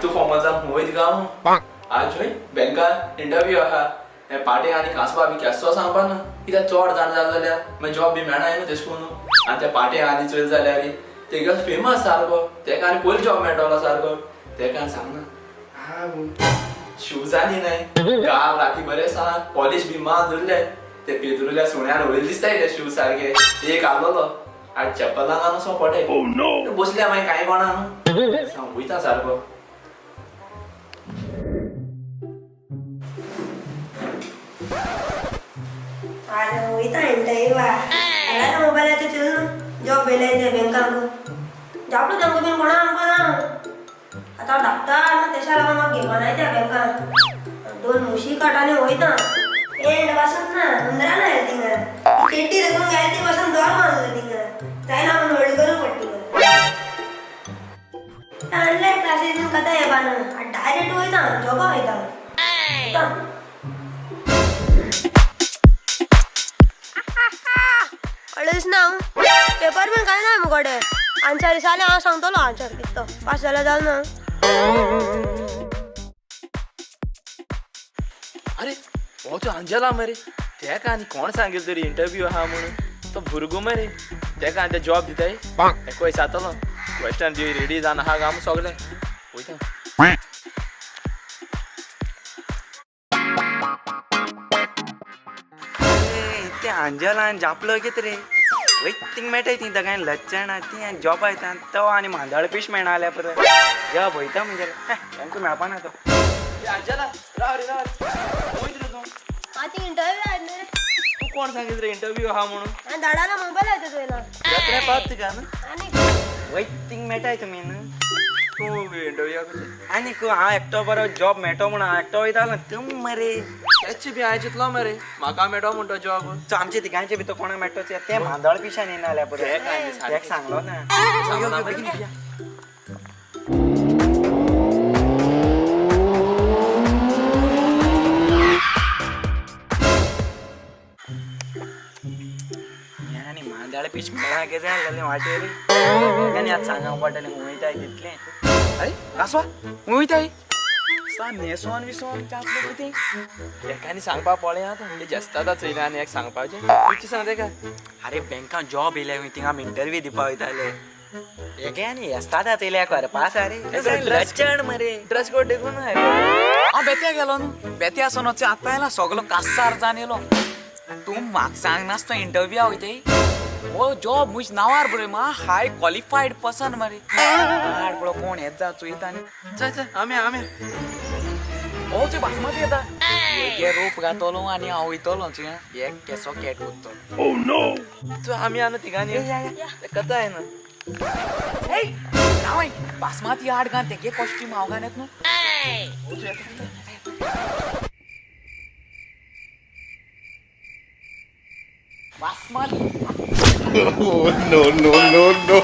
तूं फॉर्मल जावन वयत गांव आज खंय बँकार इंटरव्यू आहा. हे पाटे आनी कासपा बी केसो सांगपा ना, कित्याक चड जाण जालें जाल्यार मागीर जॉब बी मेळना न्हू तेश कोन्न. आनी त्या पाटे आनी चोयले जाल्यार तेगे फेमस सारको, तेका आनी पयलो जॉब मेळटलो सारको. तेका आनी सांगना शूज आनी न्हय काल राती बरें सांग पॉलिश बी मार धरले ते पेद्रुल्या सुण्यान वयर दिसताय ते शूज सारके. एक आसलेलो आनी चप्पलां घालून सो पटे बसल्या मागीर कांय कोणा न्हू सांग वयता सारको. आज वयता इंटरव्यूआ. हाडाच्या मोबायलाचेर चोयल न्हू जॉब येयले ते बँकांक. जापलो तांकां बीन कोणा आमकां ना. आतां हांव धाकटा न्हू तेशा लागून म्हाका घेवपानाय त्या बँकान. दोन मुशी काट आनी वयता. पेंट पासून ना हुंदरां ना थिंगा. चेड्डी देखून घायली ती पासून दोर बांदलो थिंगा. जायना म्हूण व्हडली करूंक पडटा थिंगा. ऑनलायन क्लासीस बीन कथा येवपा ना. डायरेक्ट वयता जॉबा वयता वयता. अळेच ना पेपर बीन कांय ना मुकोडे. आन्सर दिसाले हांव सांगतलो आन्सर कितें तो पास जाल्यार जालें ना. अरे हो तो अंजला मरे, तेका आनी कोण सांगेल तरी इंटरव्यू आहा म्हणून. तो भुरगो मरे, तेका आनी ते जॉब दिताय. तेका विचारतलो क्वेश्चन बी रेडी जावन आहा गाम सगळें वयता. ते अंजलान जापलो कितें रे वय थिंग मेळटाय ती ताका लच्छण ती आनी जॉबा येता तो आनी मांदळ पीश मेळना जाल्यार पुरो जॉब वयता म्हणजे तांकां मेळपा ना तो. अंजला राव रे राव रे, वयत रे तूं. आतां इंटरव्यू आहा न्हू रे. तूं कोण सांगीत रे इंटरव्यू आहा म्हणून? हांवें धाडाला मोबायलाचेर चोयला. जात्रे पात तुका न्हू. आनी वय थिंग मेळटाय तुमी न्हू. तूं इंटरव्यूआक कशें? आनी हांव एकटो बरो जॉब मेळटो म्हणून हांव एकटो वयतालो तूं मरे. तेचे बी हांवें चिंतलो मरे म्हाका मेळटो म्हणटो जॉब. सो आमच्या तिगांचे भितर कोणाक मेळटो ते मांदळ पिशान येयना जाल्यार पुरो. तेका आनी सारकें. तेका सांगलो ना. सांगलो ना बेगीन या. आनी मांदळ पीश मेळ्ळा कितें जालें वाटेर आनी आतां सांगूंक पडटलें वयताय तितलें. अरे कासवा वयताय सा न्हेसोन विसोन जातलो कितें. एकानी सांगपा पळय आतां ते जेस्तादा चोयला आनी एक सांगपाचें तुची सांग तेका. अरे बँकान जॉब येयल्या खंय थिंगा आमी इंटरव्यू दिवपा वयताले. एके आनी एस्तादा चोयल्या करपा सारे लच्छण मरे. ड्रेस कोड देखून ना. हांव बेत्या गेलो न्हू, बेत्या आसोन वचून आतां येयला सगलो कासार जावन येयलो. तूं म्हाका सांग नासतो इंटरव्यू वयताय. हो जॉब म्हज नांवार बरय मा हाय क्वॉलिफायड पर्सन मरे. हाड पळय कोण येत जा चोयता आनी चल चल आमी आमी हो चोय बासमती येता. हे रोप घातलो आनी हांव वयतलो चोय एक केसो कॅट उरतलो. तूं आमी आहा न्हू तिगांनी ते कथा येना. हे रावय बासमती हाड घान तेगे कॉस्ट्यूम हांव घान येत न्हू. Basmati. No, no, no, no.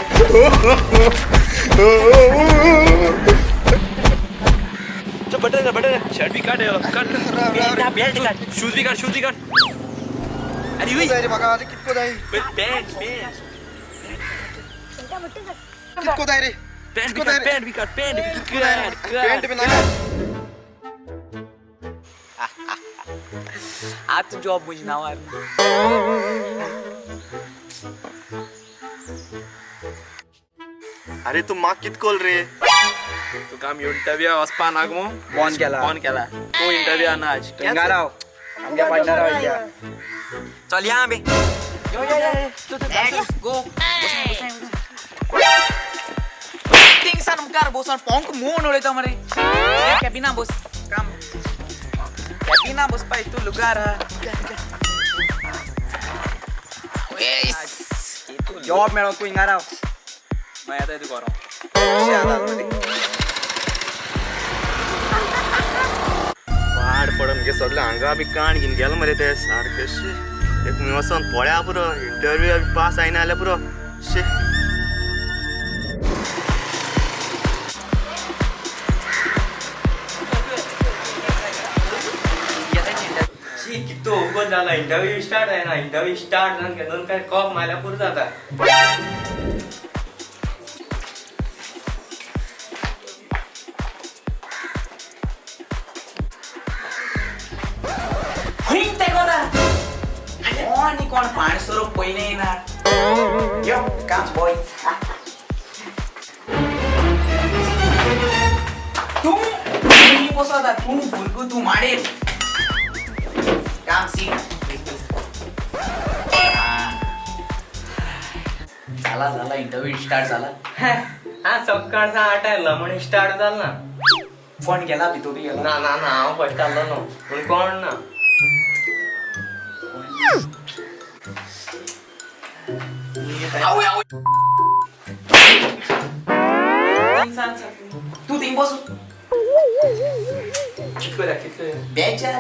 चल बटन बटन शर्ट भी काट काट बेल्ट काड. शूज भी काट शूज भी काट. अरे वय रे म्हाका आतां कितको जाय पॅन्ट पॅन्ट बेटा बट्टन काड. कितको जाय रे पॅन्ट भी काट पॅन्ट भी काट पॅन्ट भी काट पॅन्ट बी नाका. आतां जॉब म्हज नांवार. अरे तूं म्हाका कितकोल रे. तुका आमी इंटरव्यू वचपा नाक मू फोन केला. फोन केला तूं इंटरव्यू ना आज. थिंगा राव आमच्या पार्टनरा वयता. चल या आमी. Let's go. थिंगसान मुखार बसून पोंक मोन उडयता मरे. कॅबिना बस काम कॅबिना बसपा तूं लुगार. जॉब मेळो तूं हिंगा राव. मागीर येता तूं करो. पाड पडन गे सगळे हांगा बी काण घेवन गेलो मरे ते सारके. शी एक खंय वचोन पळया पुरो इंटरव्यू बी पास जायना जाल्यार पुरो. शी शी कितो उगोत जाला इंटरव्यू स्टार्ट जायना. इंटरव्यू स्टार्ट जावन दोन काय कॉप मारल्यार पुरो जाता. आनी कोण पाण सोरोप पयलें येणार. यो काम बॉयज. तूं तूं बसो आतां, तूं भुरगो तूं माडेर काम सी. झाला झाला इंटरव्ह्यू स्टार्ट झाला. हा सकाळ सा आठ आयलो म्हण स्टार्ट जाल ना. कोण गेला भितू बी गेला? ना ना ना, हांव फर्स्ट आसलो न्हू, पूण कोण ना. तूं थिंग बसूं. कितको द्या कितको. बेचारे.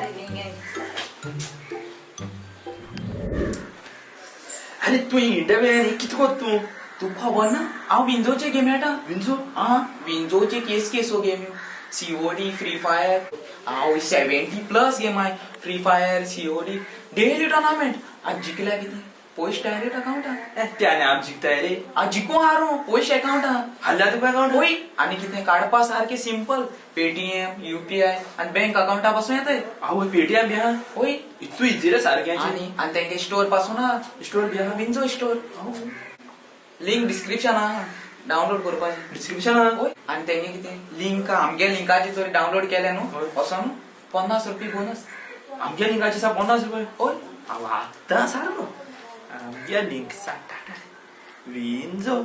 आरे तूं इंटरव्यू आनी कितको तूं? तूं खबर ना हांव विंजोचे गेम खेळटा. विंजो? आं, विंजोचे केस केसो गेम्यो, सीओडी, फ्री फायर. हांव 70+ game I, free fire, COD, daily tournament. आनी जिखल्या कितें पयशे डायरेक्ट अकाउंटान. ते आनी आम जिखताय रे. आं, जिखूं हारूं पयशे अकाउंटान. हाडल्या तुका अकाउंट? वय, आनी कितें काडपा सारकें सिंपल, पेटीएम, युपीआय आनी बँक अकाउंटा पासून येताय. आवय, पेटीएम बी आहा? वय. तूं इजी रे सारकें. आनी आनी तेंगे स्टोर पासून आहा. स्टोर बी आहा? विंजो स्टोर, लिंक डिस्क्रिप्शन आहा, डावनलोड करपाचें. डिस्क्रिप्शन आहा? वय, आनी तेंगे कितें लिंक, आमगे लिंकाचेर जर डावनलोड केलें न्हू हय. वचोन 50 रुपया बोनस. आमगे लिंकाचे सा 50 रुपये? वय. हांव आतां सारको आमगे लिंक सा विंजो.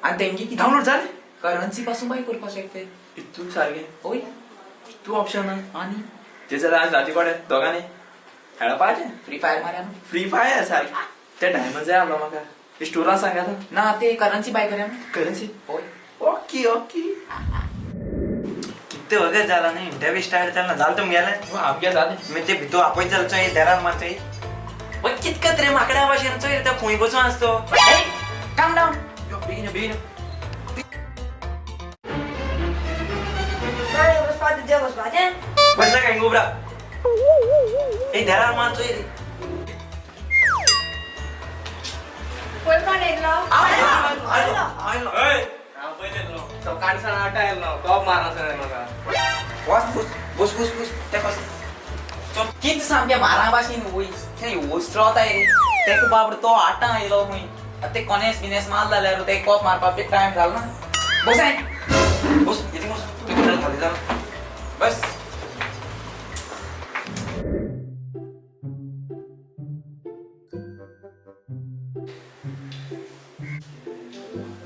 आनी तेंगे कितें डावनलोड जालें? करन्सी पासून बाय करपाक शकते. इतून सारकें. वय. तूं ऑप्शन आहा. आनी ते जाल्यार आज राती कडेन दोगांनी खेळपाचें. फ्री फायर मारया न्हू. फ्री फायर सारकें. ते डायमंड जाय आसलो म्हाका, स्टोरान सांग आतां. ना, ते करन्सी बाय करया न्हू. करन्सी? वय. Okay okay. कितले वगत जाला न्ही, इंटरव्यू स्टार्ट जाला. जालें तुमगेलें? आमगे जालें. मागीर ते भितू आपयत जाल चोय, देरान मारचोय. वय कितकत रे माकड्या भाशेन चोय रे, तो खूंय बसून आसतो. काम डावन. यो बेगीन बेगीन. ना बसपा तुजें बसपाचें. बसला काय गोबरा? ए देरान मारचोय रे. पयर कोण येयलो? आयलो आयलो. हांव पयलें येयलो, सकाळ सान आठ आयलो, कोप मारना म्हाका. बस बस बस बस बस ते बस. कितें सामकें मारा भाशेन वय थंय वस्त्रताय रे तेका बाबडो, तो आठां आयलो खंय. आतां ते कोनेस बिनेस माल जाल्यार ते कोप मारपाक टायम जालो ना. बसाय. बस इथे बस, तू किती खाली जा बस.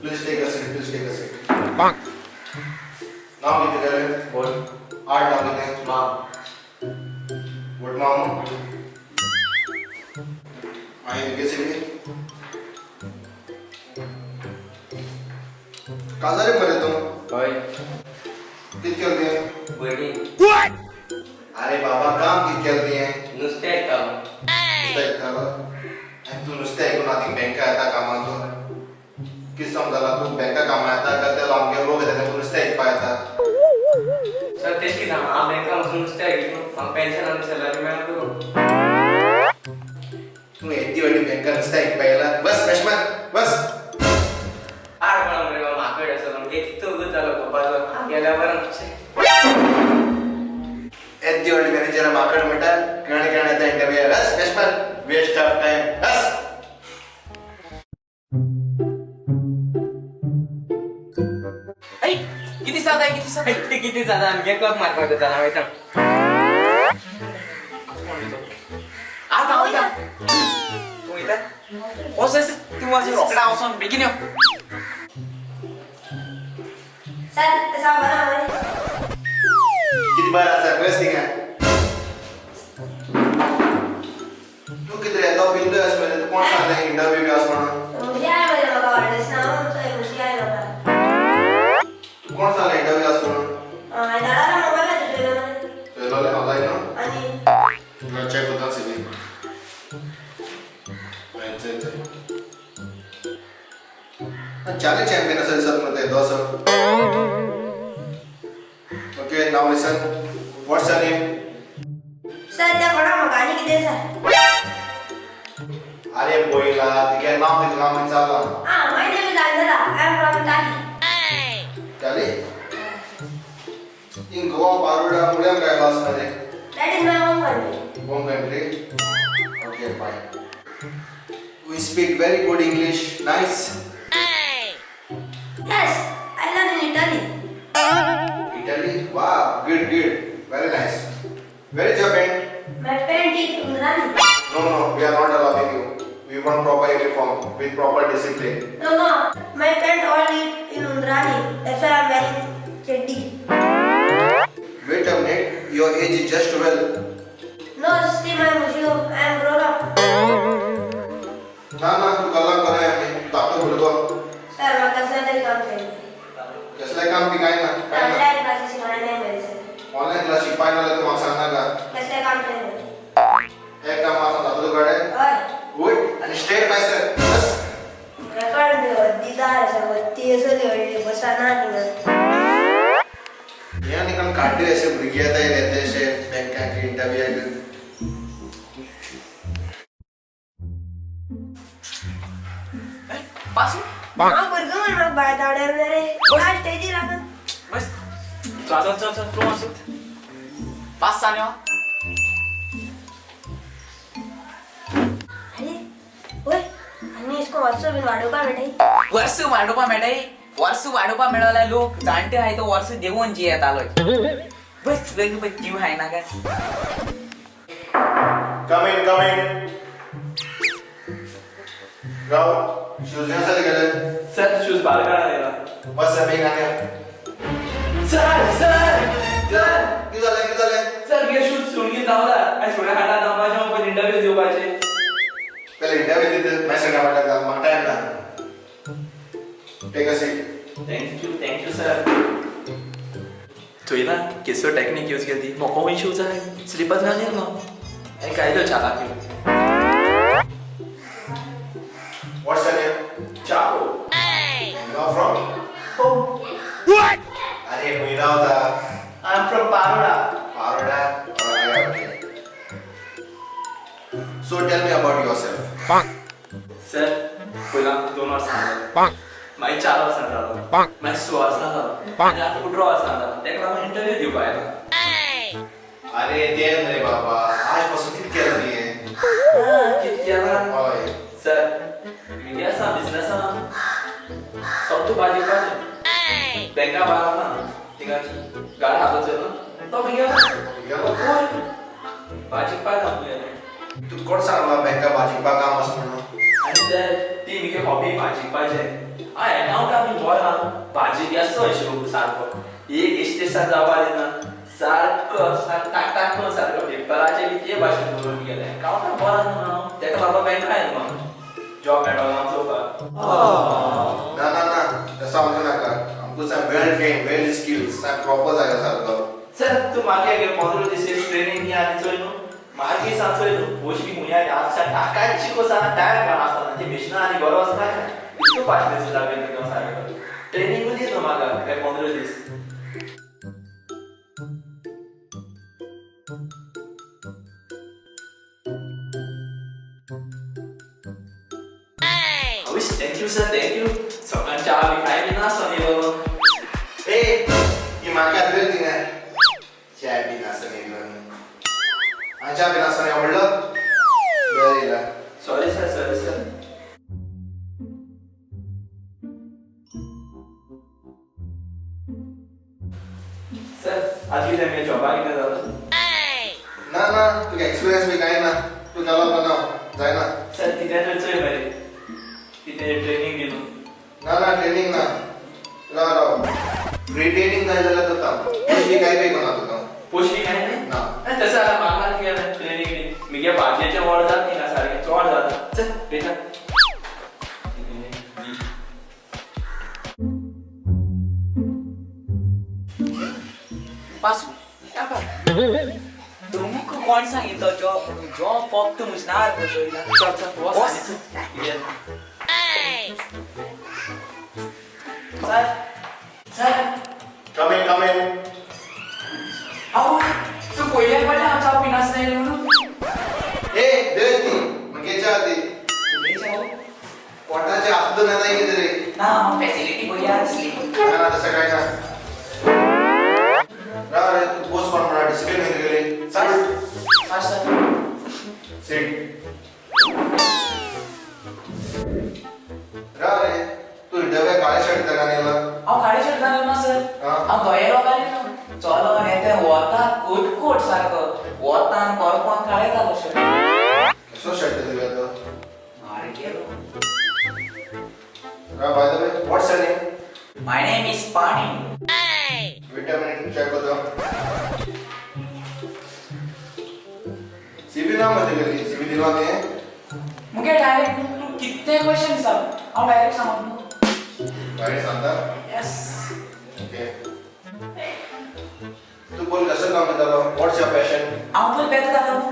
Please take a seat. Please take a seat. नाव किती झाले? बोल. आठ नाव किती? माम. गुड मामू. आणि तुगे सिटी काजारे मरे तूं? हय. कित केलं तुवें? भयणी. अरे बाबा, काम कित केलं तुवें? नुस्तें आयकतालो. नुस्तें आयकतालो आनी तूं नुस्तें आयकून आतां बँका येता कामाचो? कित समजला तूं? बँका कामा येता काय ते आमगे लोक येता तेंका नुस्तें आयकपा येता? सर, तेश कितें, हांव बँका वचून नुस्तें आयकता, म्हाका पेन्शन आनी सॅलरी मेळ्ळ्यार पुरो. तूं येदी व्हडली बँका नुस्तें आयकपा येयला? बस फ्रेशमॅन बस. आड कोणा मरे माकड आसा, म्हणजे कितको वगत जालो कोपाचो, हांव गेल्या बरें. येदी व्हडली मॅनेजर माकड म्हणटा. केणे केणे येता इंटरव्यू. बस फ्रेशमॅन, वेस्ट ऑफ टायम. बस. ऐ किती सात आहे, किती सात? ते किती जाता, आमगे कप मारपाक जाता वयता. आतां वयता. तूं वयता? वच वच, तूं वच रोकडा वचोन बेगीन यो. सर, तसं बरं मरे. किती बरं आसा, बस थिंगा. तूं कितें रे, तो बिंदू आस मरे. तूं कोण सांगलें इंटरव्यू बी आस म्हणून? मुशी आहे मरे म्हाका, वाडलेस ना चोय मुशी आहे म्हाका. तूं कोण सांगलें इंटरव्यू आस म्हणून? हांवें धाडाला मोबायलाचेर चोयलो मरे. चोयलोलें ऑनलायन न्हू? आनी तुला चॅक करता सीवी. चल चल. चार्ली चॅम्पियन आसा दिसत मरे ते दोसो. Okay, now listen, what's your name? Sir, तें कोणा म्हाका आनी कितें सर? अरे बोयला, तुगे नांव कितें? नांव विचारलां. आं, my name is Angela, I am from Italy. Italy? In Goa Paroda मुळ्याम काय आस मरे? That is my home country. Home country. Okay, fine. We speak very good English. Nice. Yes, I learn in Italy. Italy. Wow, good, good. Very nice. Where is your pant? My parent is Imrani. No, no, we are not allowing you. We want proper uniform with proper discipline. No, no, my parent all live in Undrani. That's why I'm wearing chaddi. Wait a minute, your age is just 12. No, see my museo, I am grown up. ना ना, तू कल्ला करे आमी धाकटो भुरगो. Sir, म्हाका कसलें तरी काम जाय. कसलें काम बी कांय ना, कांय ना. ऑनलायन क्लासीस शिकवणार नाही मरे सर. ऑनलायन क्लास शिकपाक ना जाल्यार तूं म्हाका सांगनाका. कसलें काम जाय मरे? एक काम आसा जाता तुकडे. हय. गुड आनी straight by sir. Bus. Record बी हद्दीदार आसा, हत्ती असली व्हडली बसा ना थिंगा. हे आनी कोण काडटे अशे भुरगे येता येते अशे बँकाक इंटरव्यूक. पासू. हांव भुरगो म्हण म्हाका भायर धांवडायना रे. काय स्टेजीर लागून. बस, चल चल चल, तूं वचून पास सान्यो. अरे ओय, आनी इसको वर्स बीन वाडोवपा मेळटाय. वर्स वाडोवपा मेळटाय? वर्स वाडोवपा मेळ्ळो लोक जाणटे आहाय तो वर्स देवून जी येतालो. बस बेगीन बस, जीव हाय ना काय. Come in, come in. Rao, shoes आसा गेले. सर, शूज बाहेर काढा येयला. बस बेगीन आनी. Sir, sir, sir. कितें जालें, कितें जालें? सर, मुगे शूज सुणगीन धांवला आनी सुण्या खाला धांवपाचें, म्हाका इंटरव्यू दिवपाचें. पयलीं इंटरव्यू दिता, मागीर सुण्या फाटल्यान धांव, म्हाका टायम ना. Take a seat. Thank you, thank you sir. चोयला केसो टेक्नीक यूज केली ती. म्हाका खंय शूज जाय, स्लिपर्स घालून येयलो आनी कायदो चालाकी. What's your name? Chao. You are from? Home. अरे खंय रावता? I am from Paroda. Paroda. Okay, okay. So tell me about yourself. Sir, पयला 2 वर्सां जालो, मागीर 4 वर्सां जालो, मागीर 6 वर्सां जालो आनी आतां 18 वर्सां जालो. तेका लागून इंटरव्यू दिवपा आयला. अरे तें रे बाबा, आज पासून कितें केलां तुवें? कितें केलां? हय. सर, मुगे आसा बिजनस आसा, सगळें भाजी विकपाचें. बँका भायर आसा थिंगाची गाड हाताचो न्हू तो मुगे आसा. गेलो? हय, भाजी विकपाक काम तुगेलें. तूं कोण सांगला बँका भाजी विकपाक काम आसा म्हणून? आनी सर, ती मुगे हॉबी भाजी विकपाचें. हांव एकाउंटा बी बरो आहा, भाजी केसो हिशोब सारको एक इश्ट दिसा जावपा दिना, सारको टाक टाक करून सारको पेपराचेर बी ते भाशेन दवरून गेले. एकाउंटा बरो आहा न्हू हांव, तेका लागून बँका आयलो म्हाका जॉब मेळटलो हांव चोवपाक. ना ना ना, तसो आमकां नाका. आमकां जाय वेल ट्रेन, वेल स्किल्ड, सारको प्रॉपर जाय सारको. सर, तूं म्हाका गे 15 दीस ट्रेनींग दी आनी चोय न्हू, मागीर सांग चोय न्हू पोशी हुंय आसा टाकाची कोसा टायम घाण आसतना ती मिशनां आनी बरो वचना इतको फास्ट दिसता तुका सारको. ट्रेनींगूय दी न्हू म्हाका हे 15 दीस. आवयस, thank you sir, thank you. सकाळच्या च्या बी कांय बी नासतना येयलो. ए, ही म्हाका रे थिंगा च्या बी नासतना येयलो. हांवें च्या बी नासतना यो म्हणलो? बरें येयला. Sorry sir, sorry sir. Sir, आज कितें मुगे जॉबा कितें जाता? ना ना, तुका एक्सपिरियन्स बी कांय ना. तूं गेलो ना, जायना. सर, कितें तरी चोय मरे, कितें ट्रेनींग दी न्हू. ना ना, ट्रेनींग ना. राव राव, फ्री ट्रेनींग जाय जाल्यार जाता. पयशे कांय पे करना तुका. पोशी कांय न्ही? ना. तशें जाल्यार म्हाका कितें ट्रेनींग दी. मुगे भाजयेचें वड जाता थिंगा सारकें चड जाता. चल बेटा. पासू तुमकां कोण सांगितलो जॉब म्हणून? जॉब फक्त मुजनार बसयला. चल चल, वच. Sir, sir. Come in, come in. हांव तूं पयल्या फावटी हांव च्या पिनासतना येयलो म्हणून. ए, दे ती मगे च्या दी. पोटाचे हात ना कितें रे? ना, हांव फॅसिलिटी बरी आसली. ना ना, तशें कांय ना. राव रे, तूं बोस कोण म्हणा डिसिप्लीन खंय गेली? Sir, sir. Sit. रा रे, तू इंटरव्यू काळे शर्ट घालून येयला. हांव काळे शर्ट घालून ना सर. हा. हांव धोये घालिना. चलो येते वता कोटकोट सारको वतान करपोन काळे जालो शर्ट. कसो शर्ट तुझा तो? मार गेलो. रा, by the way, what's your name? My name is Pani. Wait a minute, check करतो. सीवी ना मध्ये गेली, सीवी दिला ते. मुगे डायरेक्ट तूं कितें क्वेश्चन सांग हांव डायरेक्ट सांगत न्हू. डायरेक्ट सांगता? येस. ओके, तू बोल, कसं काम येतालो? What's your passion? हांव पळय बेत घालता न्हू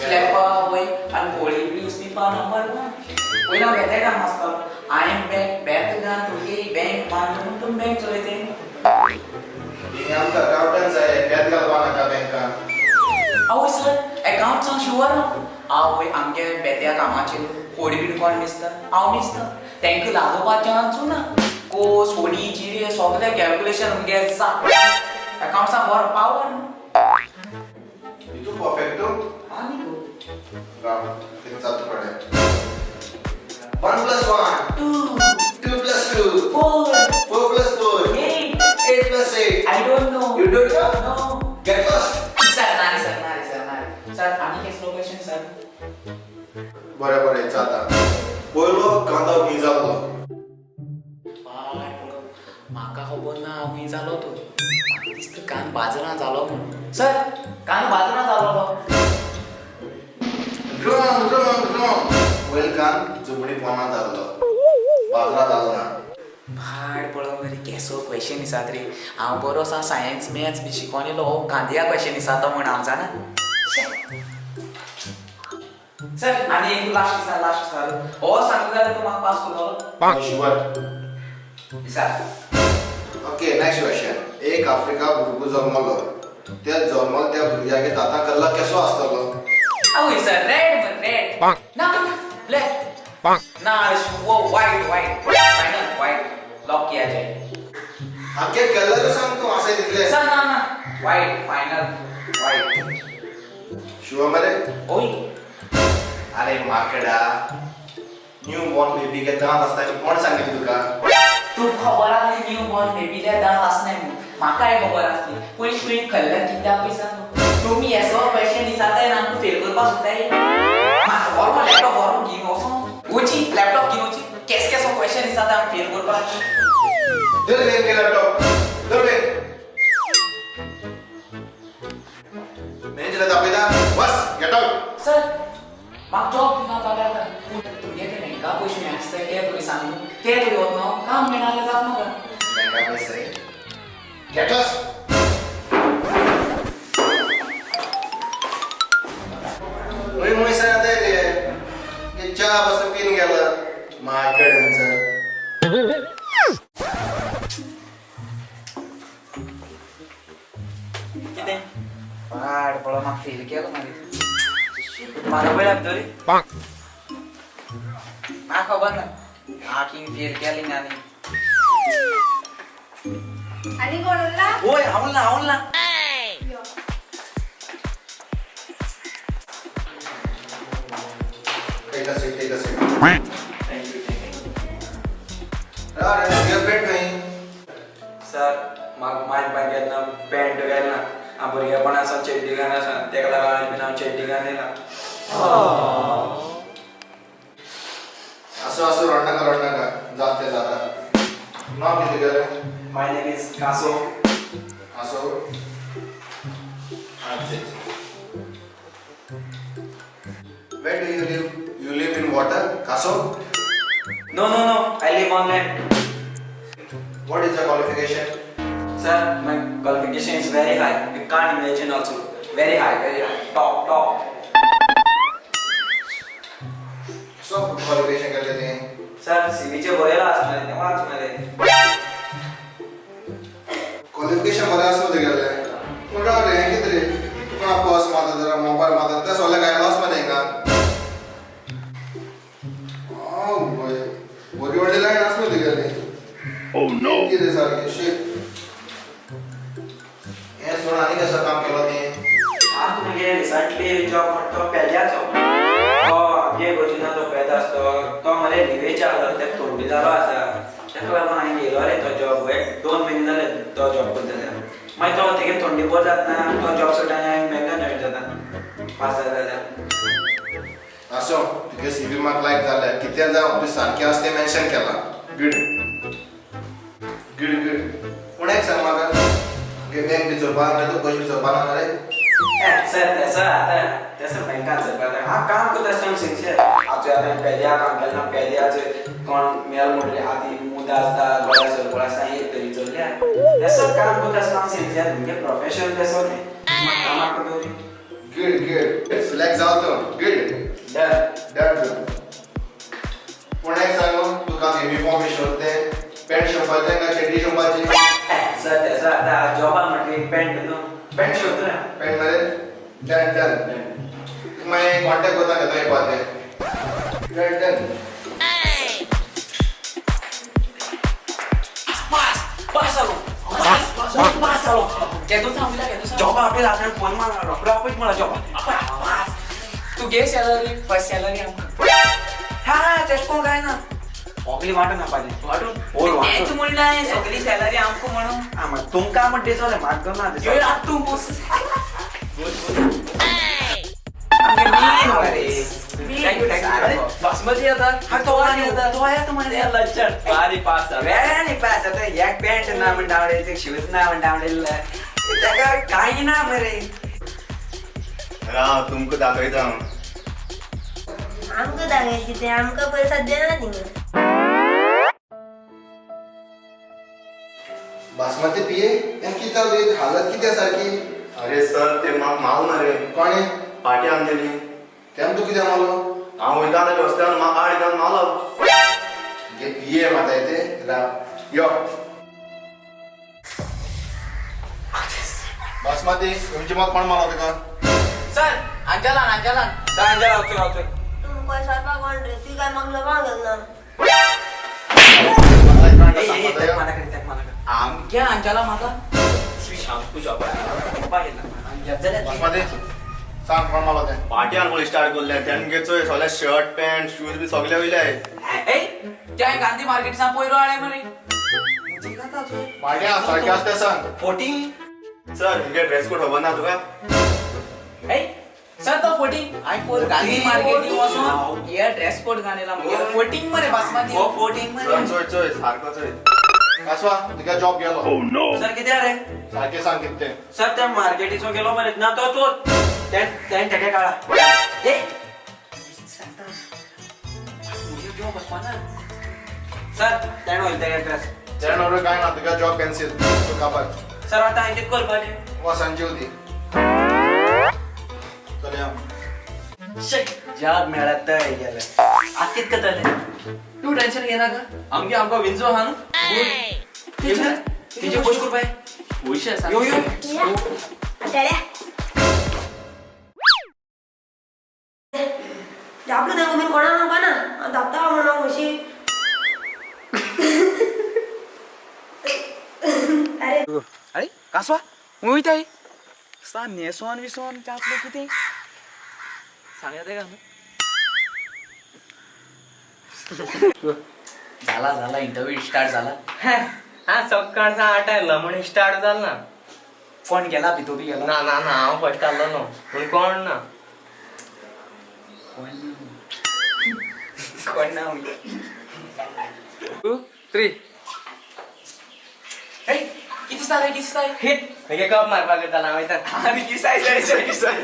स्लॅपा वय आनी होळी बी उसपिपा नंबर वन. पयलीं हांव बेते काम आसतालो. हांवें बॅक बेत घाल तुगे बँक बांदून तूं बँक चलयते. हिंगा आमकां अकाउंटंट जाय, बेत घालपा नाका बँकान. आवय सर, एकाउंट्सान शुवर हांव. आवय आमगे बेत्या कामाचेर होडी बीन कोण मेजता? हांव मेजता. तांकां लागोवपा चान्सूच ना. कोस होडी जिरे सगळें कॅल्कुलेशन मुगे जा. एकाउंट्सान बरो पावर न्हू. तू परफेक्ट तू. आनी गो. राम तिने चालतं पडे. 1 plus 1. 2. 2 plus 2. 4. 4 plus 4. 8. 8 plus 8. I don't know. You don't know? No. Get lost. Sir नारी सर नारी सर नारी सर, आनी केसलो क्वेश्चन सर? बरें बरें, जाता. पयलो कांदो खंय जाल्लो? पाड पडो, म्हाका खबर ना खंय जालो तो. म्हाका दिसता कान बाजारां जालो म्हूण. सर, कान बाजारां जालो. Wrong wrong wrong. पयल कान जमनी पोना जाल्लो, बाजारां जालो ना. भाड पडो मरे, केसो क्वेश्चन दिसात रे. हांव बरो आसा सायन्स मॅथ्स बी शिकोन येयलो. हो कांदया क्वेश्चन दिसा तो म्हण हांव जाणा. सर, आनी एक लास्ट दिसा, लास्ट सर. हो सांगता जाल्यार तूं म्हाका पास करतलो. शुवर. दिसा. Okay, next question. एक आफ्रिका भुरगो जल्मलो, त्या जल्मलो त्या भुरग्यागे दातां कल्ला केसो आसतलो? आवय सर, रेड मरे, रेड. ना ना, ब्लॅक ना, वो white white, final white lock किया जाए. आमके कलर सांग तूं आसा तितले. सर ना ना, वाइट, फाइनल वाइट. शुवर मरे? ओय. अरे माकडा, न्यू बॉर्न बेबी के दांत आसता कोण सांगितलं तुका? तू खबर आसली न्यू बॉर्न बेबीले दांत आसनाय म्हणून? म्हाकाय खबर आसली. पयलीं तुवें खल्ल्यान कित्याक पळय सांग. तुमी येसो क्वेश्चन दिसाताय ना, आमकां फेल करपाक सोदताय. म्हाका बरो लॅपटॉप बरो घेवन वचोन वची, लॅपटॉप घेवन वची. केस केसो क्वेश्चन दिसाताय आमकां फेल करपाक. धर रे लॅपटॉप, धर रे. मॅनेजर दाखयता, बस, गेट आउट. सर, म्हाका जॉब दिना जाल्यार आतां तुमगे ते बँका पयशे हें आसता ते तरी सांग न्हू. ते तरी वतना काम मेळना जाल्यार जाता म्हाका. बँका पैसे, गेट लॉस्ट. मुय मुय सांगता रे, हे च्या बस पीन गेलं माकडांचं. कितें पाड पडो, म्हाका फेल केलो मागीर. म्हाका पयला भितर. म्हाका खबर ना हांव फेल केली ना आनी. आनी कोण उरला? वय, हांव ना, हांव ना. यो. Take a seat, take a seat. Thank you, thank you. अरे तुगे पेट नाही. सर, म्हाका मायन पाय घेतना पॅन्ट घालना. हांव भुरगेपणा सावन चेड्डी घालना आसा, तेका लागून बीन हांव चेड्डी घालून येयला. असं असं रडनाका रडनाका, जात ते जाता. नाव कितें तुगेलें? My name is कासो. असो, अच्छा अच्छा. Where do you live? You live in water, Kaso? No no no, I live on land. What is your qualification? Sir, my qualification is very high. You can't imagine also. Very high, very high. Top, top. So qualification कर लेते हैं. Sir, सीवीचे बरयला आसतलें तें वाच मरे. Qualification बरें आसूं तुगेलें, पूण राव रे, हें कितें रे, तुका पर्स मारता जरा, मोबायल मारता, तें सगळें काय लॉस मरे हिंगा. आवय, बरी व्हडली लायन आसली तुगेली. कितें सारकें शीट हें सोड, आनी कसो काम केलो तें? आतां तुमगे रिसंटली जॉब म्हणटा तो पेद्याचो. तो आमगे गोजिना तो पेद आसतो तो मरे लिवेचे आसलो, तेका थंडी जालो आसा, तेका लागून हांवें घेयलो रे तो जॉब. एक 2 म्हयने जाले तो जॉब करता. मागीर तो तेगे थंडी बरो जातना तो जॉब सोडटा आनी हांवें बँकान जॉईन जाता पास जाता जाल्यार. आसूं, तुगे सी व्ही म्हाका लायक जालें. कितें जावं, तूं सारकें आसा तें मेन्शन केलां. Good good good. पूण एक सांग म्हाका, तुगे बँक बी चोवपा ना, तूं कशें चोवपा ना मरे? सर तसं आता तसं बँकान चलपा हांव काम करता आसतना सिन्सियर. आतां आतां पेद्या काम केलें ना, पेद्याचे कोण मेल म्हणटले आदी मुदा आसता, गोळ्या सरपळ आसता, एक तरी चल्ल्या. तसो काम करता आसतना हांव सिन्सियर, म्हणजे प्रोफेशन तसो न्ही कामाक दवरी. गुड गुड, सिलेक्ट जालो तूं. गुड. डन. डन. पूण एक सांगू, तुका युनिफॉर्म बी शिंवता तें पॅन्ट शिंवपाचें काय चड्डी शिंवपाची? सर तसो आतां जॉबा म्हटली पॅन्ट न्हू, पॅन्ट शिंवता. पॅन्ट मरे? Done done. मागीर कॉन्टेक्ट करता घेता येवपा तें. Done done. पास पास जालो, पास पास जालो. केदो सांगला, केदो जॉबा आपल्या हातान फोन मारला, रोकडो आपयत म्हणला जॉबा. पास. तुगे सॅलरी फर्स्ट सॅलरी आमकां. हा तेश कोण काय ना, सगळी वांटून हापाची. वांटून? होय, वांटून. तेच म्हणलें सगळी सॅलरी आमकां म्हणून. आं, मागीर तुमकां म्हण दिसलें म्हाका ना दिसलें. आतां तूं बोस. आमगे मीन मरे. Thank you thank you. Basmati येता. हा तो आनी तो येता मरे. लक्षण बारी पास जालो. Very pass. आतां एक पॅन्ट ना म्हणटा आवडेल, शूज ना म्हणटा आवडेल, तेका कांय ना मरे. राव, तुमकां दाखयता हांव. आमकां दाखय कितें, आमकां पयलीं सद्या ना थिंगा. बासमती पिये, हें कितें जालें? हालत कितें सारकी? अरे सर, ते म्हाका माल मरे. कोणें? पार्टी आमगेली. तेम तूं कित्याक मारलो? हांव वयता आनी रस्त्यार म्हाका आड घालून मारलो. गे पिये माताय ते. राव, यो बासमती, तुमची मत कोण मारलो तुका? सर अंजलान अंजलान. सर अंजला वचून वचून. तूं खंय सरपाक कोण रे? तुवें काय म्हाका लपांक गेलो ना? आमक्या अंजला म्हाका शांकू जॉबा. बासमती सांग कोण मारलो तें? पार्टी आनी स्टार्ट केल्लें तेणगे चोय सगळे शर्ट पॅन्ट शूज बी सगळे वयले. ए त्या गांधी मार्केट सान पयरो हाडले मरे. पार्टी सारकें आसा तें सांग. 14. सर मुगे ड्रेस कोड खबर ना तुका? ए सर तो 14 हांवें पयर गांधी मार्केटी वचोन हे ड्रेस कोड घालेला मुगे 14 मरे बासमती. हो 14 मरे. सर चोय चोय सारको चोय. कासवा, तुका जॉब गेलो. सर कितें रे? सारकें सांग कितें तें. सर त्या मार्केटीचो गेलो मरे ना तो चोर. तें तेका काळा. ए मुगे जॉब वचपाना. सर तेणें वयले तेगे ड्रेस. तेणें ऑर्डर कांय ना, तुका जॉब कॅन्सील. तूं काबार. सर आतां हांवें कितें करपाचें? वा संजीव दी. चल या. जॉब मेळत तर गेलें. आतां कितें करतलें? तूं टेन्शन घेनाका, आमगे आमकां विंजो आहा न्हू. तेजे पयशे करपाय. पयशे आसा. यो यो. आताड्या आपलो तांकां बीन कोणा सांगपा ना, हांव धांवता म्हणून म्हशी. अरे अरे कासवा वयताय सा न्हेसोन विसोन जातलो कितें सांगया तेका न्हू. झाला झाला इंटरव्यू स्टार्ट झाला. हा सकाळ सा आठ आयलो म्हणून स्टार्ट जाल ना. कोण गेला भितू बी गेलो? ना ना ना, हांव फर्स्ट आसलो न्हू, पूण कोण ना. कोण ना. 2 3. ए किती साल किती साल हिट मुगे कप मारपाक येतालो हांव वयता. आनी किसाय जाय जाय किसाय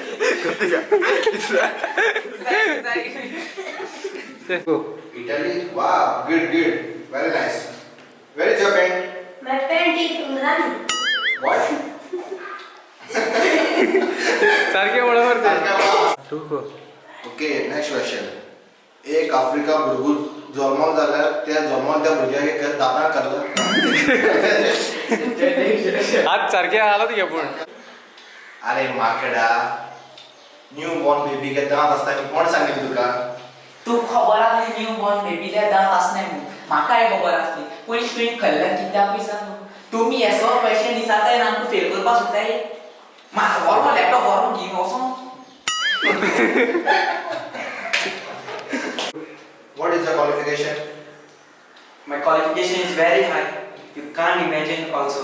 इटली, वा good good, very nice. Where is your pant? My pant is Imrani. What? सारकें बरोबर तें. Okay, next question. एक आफ्रिका भुरगो जल्मलो जाल्यार त्या जल्मलो त्या भुरग्याक दातां काडला. हात सारकें आलो तुगे पूण. अरे माकडा, न्यू बॉर्न बेबी के दांत आसता कोण सांगितलं तुका? तूं खबर आसली न्यू बॉर्न बेबील्या दांत आसनाय म्हणून, म्हाकाय खबर आसली. पूण तुवें खल्ल्यान कित्याक बी सांग, तुमी हेसो क्वेश्चन विचारताय आनी आमकां फेल करपाक सोदताय. म्हाका व्हर लॅपटॉप व्हर घेवन वचोन. What is your qualification? My qualification is very high. You can't imagine also.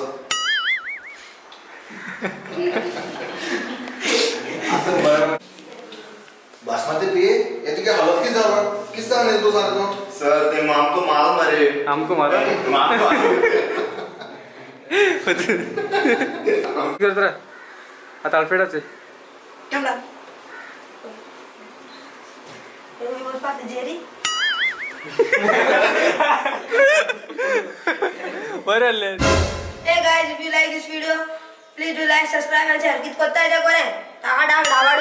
Basmati पिये हे तुगे हालत कितें जाला कितें सांगलें तूं सारको? सर ते आमकां माल मरे. आमकां मारा. करत राह. आता अल्फ्रेडाचे. थांबला. वचपाक जेरी. बरें आसलें. Hey guys, if you like this video, please do like, subscribe and share. कित कोत्ता येता कोरे? टाका डाक डावा.